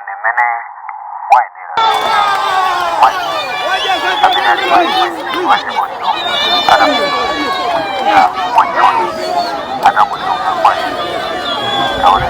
Ndi mmene wayendera amene ali president wa dziko lino atakuchita mwachoni atakuchoka kwa taona.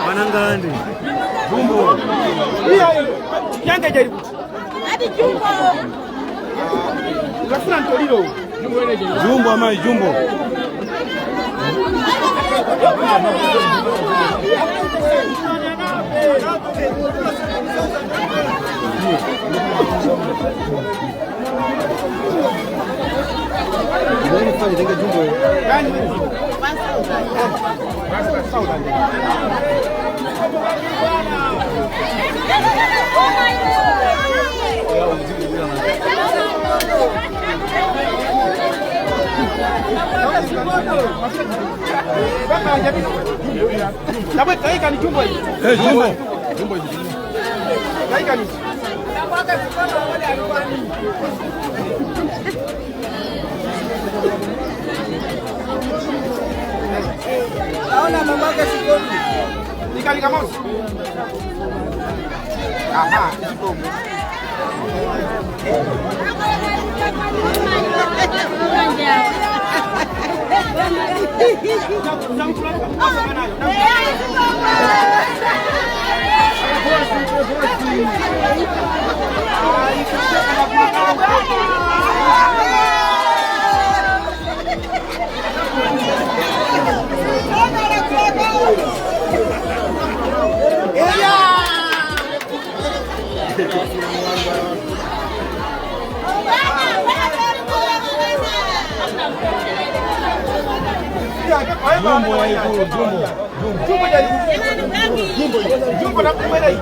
Manangande. Jumbo. Yange jari kuti. Lafuna ntoliro. Jumbo amai jumbo. 2,000. Taika ni jumbo hii. Eh, jumbo. Jumbo hii. Taika ni. Naona mamake sikomi. Nika kamosi. Aha, sikomi. Jumbo haikulu, jumbo. Jumbo jumbo. Jumbo na kumwela hii.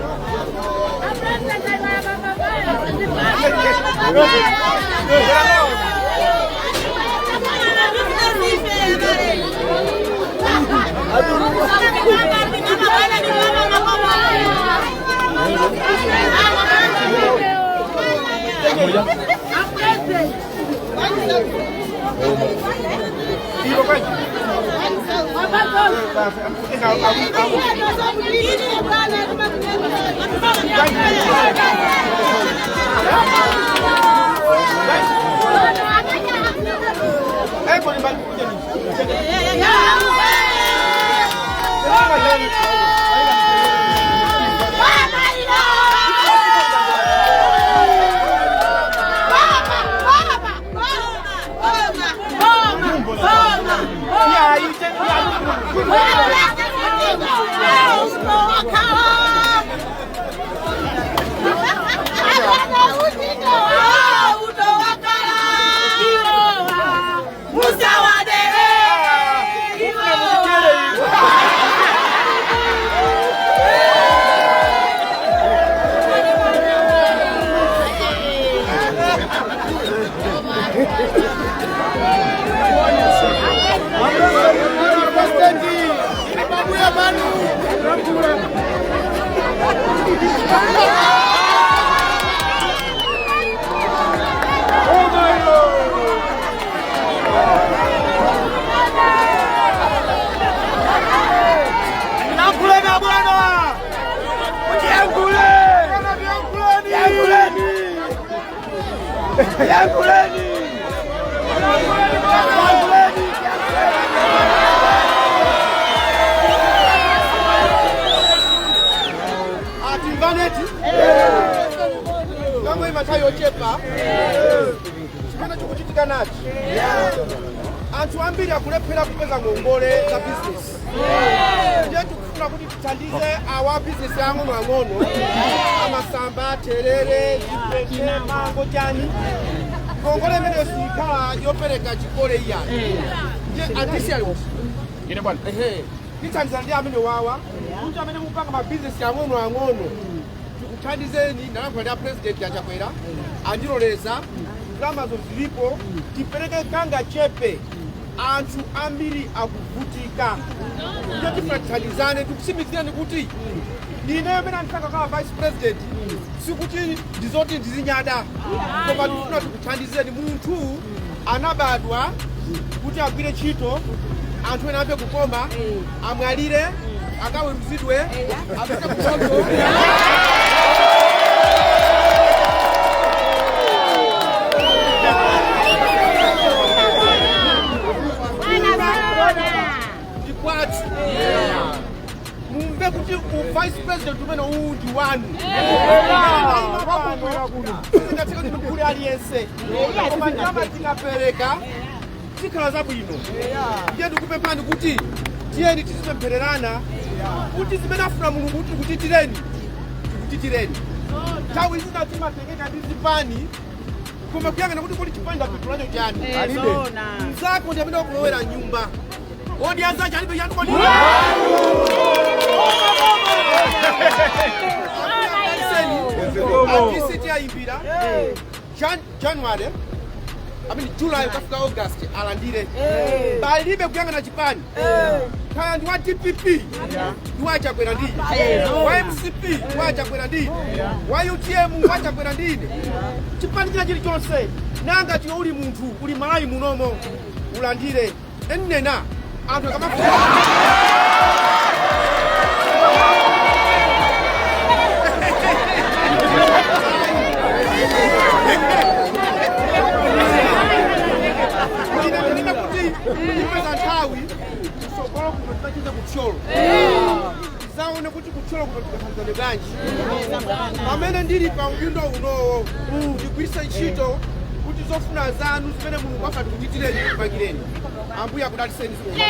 Atimvaneti kamwe matayo chepa chimene chikuchitika nachi anthu ambiri akulephera kupeza ngongole za business. Ndiye tikufuna kuti tithandize awa business ang'onoang'ono amasamba, terere, chipende, mango, chani. Ngongole imeneyo sikhala yopereka chikole iyayi. Ndiye andisi aliwonse ine bwana ehe tithandiza ndi amene wawa kuti amene mupanga mabizinesi ang'onoang'ono tikuthandizeni. Ndalankhula ndi a president aChakwera andiloleza ndalamazo zilipo tipereke kanga chepe. Anthu ambiri akuvutika, ndiye tifuna tithandizane. Tikutsimikizirani kuti ine amene andisanga kama vice president sikuti ndizoti ndizinyada, koma tifuna tikuthandizeni. Munthu anabadwa kuti agwire ntchito, anthu ena amve kukoma, amwalire, akaweruzidwe, apite kuchoto. Ndikwathu mumve kuti vice president umene uwu ndi wanu. Singatheka kuti ndikhule aliyense, koma ndalama tikapereka zikhala zabwino. Ndiye ndikupemphani kuti tiyeni tizipemphererana kuti zimene afuna Mulungu kuti tikuchitireni tikuchitireni. Nthawi zina timatengeka ndi zipani, koma kuyang'ana kuti kodi chipani ndapindulacho chani. Mzako ndi amene wakulowera nyumba. Odya zake alibe chanu kodi? A DC ayimbira January, I mean July kafika August alandire. Palibe kuyang'ana chipani. Kaya ndi wa DPP ndi wa Chakwera ndine, wa MCP ndi wa Chakwera ndine, wa UTM wa Chakwera ndine, chipani china chilichonse, nanga chino uli munthu uli Malawi munomo ulandire. Ennena anthu akamafuna ine ndinena kuti ndipeza nthawi kusogolo kuno tinacheza kuthyolo, tizaone kuti kuthyolo kuno tikathandizane bwanji. Pamene ndili pa udindo unowo, ndigwiritse ntchito kuti zofuna zanu zimene Mulungu afati kuchitireni kupangireni. Ambuye akudalitseni. Zikomo.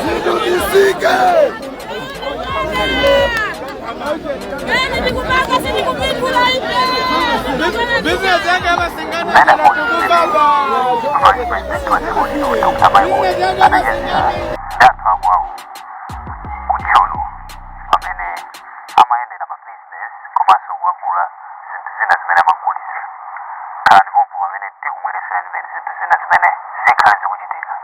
Zidudisike. Business yake amasingana Pamene vice president wa dziko lino Dr. Maimoni anachezera ndi anthu akwawo kuthyolo pamene amayendera ma business komanso kuwagula zinthu zina zimene amagulitsa. Khalani pompo pamene tikubweretsereni zinthu zina zimene zikhale zikuchitika.